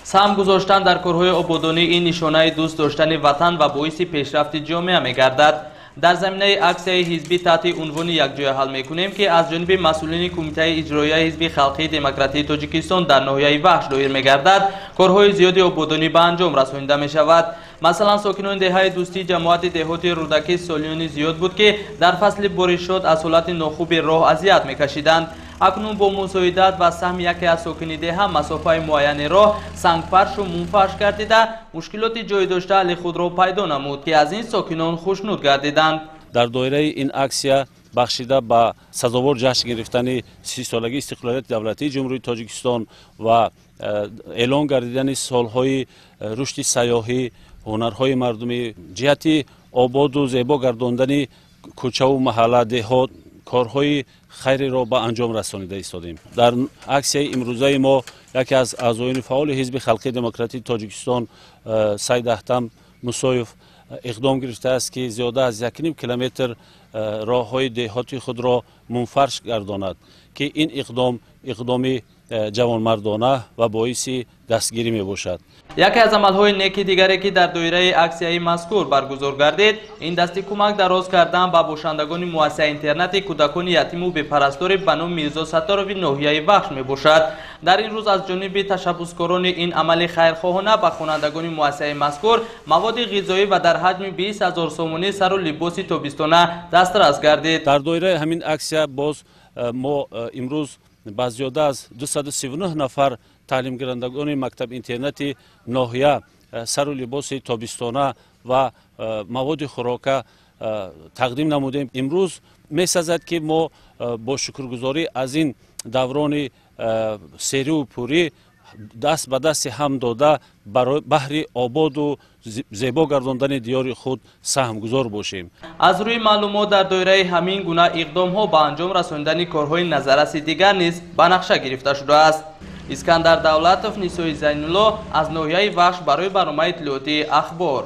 Саҳм гузоштан дар корҳои ободонӣ ин нишонаи дӯст доштани ватан ва боиси пешрафти ҷомеа мегардад. Дар заминаи аксияи ҳизбӣ таҳти унвони «Якҷоя ҳал мекунем», ки аз ҷониби масъулини Кумитаи иҷроияи Ҳизби халқии демократии Тоҷикистон дар ноҳияи Вахш доир мегардад, корҳои зиёди ободонӣ ба анҷом расонида мешавад. Масалан, сокинони деҳаи Дӯстии ҷамоати деҳоти Рӯдакӣ солиёни зиёд буд, ки дар фасли боришот аз ҳолати нохуби роҳ азият мекашиданд. Акнун бо мусоидат ва саҳми яке аз сокини деҳа масофаи муайяни роҳ сангфаршу мумфарш гардида, мушкилоти ҷой дошта ҳалли худро пайдо намуд, ки аз ин сокинон хушнуд гардиданд. Дар доираи ин аксия, бахшида ба сазовор ҷашн гирифтани 30-солагии истиқлолияти давлатии Ҷумҳурии Тоҷикистон ва эълон гардидани солҳои рушди сайёҳӣ, ҳунарҳои мардумӣ, ҷиҳати ободу зебо гардондани кӯчаву маҳалла, деҳот корҳои хайреро ба анҷом расонида истодем. Дар аксияи имрӯзаи мо яке аз аъзоёни фаъоли Ҳизби халқии демократии Тоҷикистон Саид Аҳтам Мусоев иқдом гирифтааст, ки зиёда аз 1,5 километр роҳҳои деҳоти худро мунфарш гардонад, ки ин иқдом иқдоми ҷавонмардона ва боиси дастгирӣ мебошад. Яке аз амалҳои неки дигаре, ки дар доираи аксияи мазкур баргузор гардид, ин дасти кӯмак дароз кардан ба бошандагони муассисаи интернати кӯдакони ятиму бепарастори ба номи Мирзо Сатторови ноҳияи Вахш мебошад. Дар ин рӯз аз ҷониби ташаббускорони ин амали хайрхоҳона ба хонандагони муассисаи мазкур маводи ғизоӣ ва дар ҳаҷми 20 000 сомонӣ сару либоси тобистона дастрас гардид. Дар доираи ҳамин аксия боз мо имрӯз ба зиёда аз 239 нафар таълимгирандагони мактаб-интернати ноҳия сару либоси тобистона ва маводи хӯрока тақдим намудем. Имрӯз месазад, ки мо бо шукргузорӣ аз ин даврони сериву пурӣ даст ба дасти ҳам дода, баҳри ободу зебо гардондани диёри худ саҳмгузор бошем. Аз рӯи маълумот, дар доираи ҳамин гуна иқдомҳо ба анҷом расонидани корҳои назарраси дигар низ ба нақша гирифта шудааст. Искандар Давлатов, Нисои Зайнулло аз ноҳияи Вахш барои барномаи иттилоотии «Ахбор».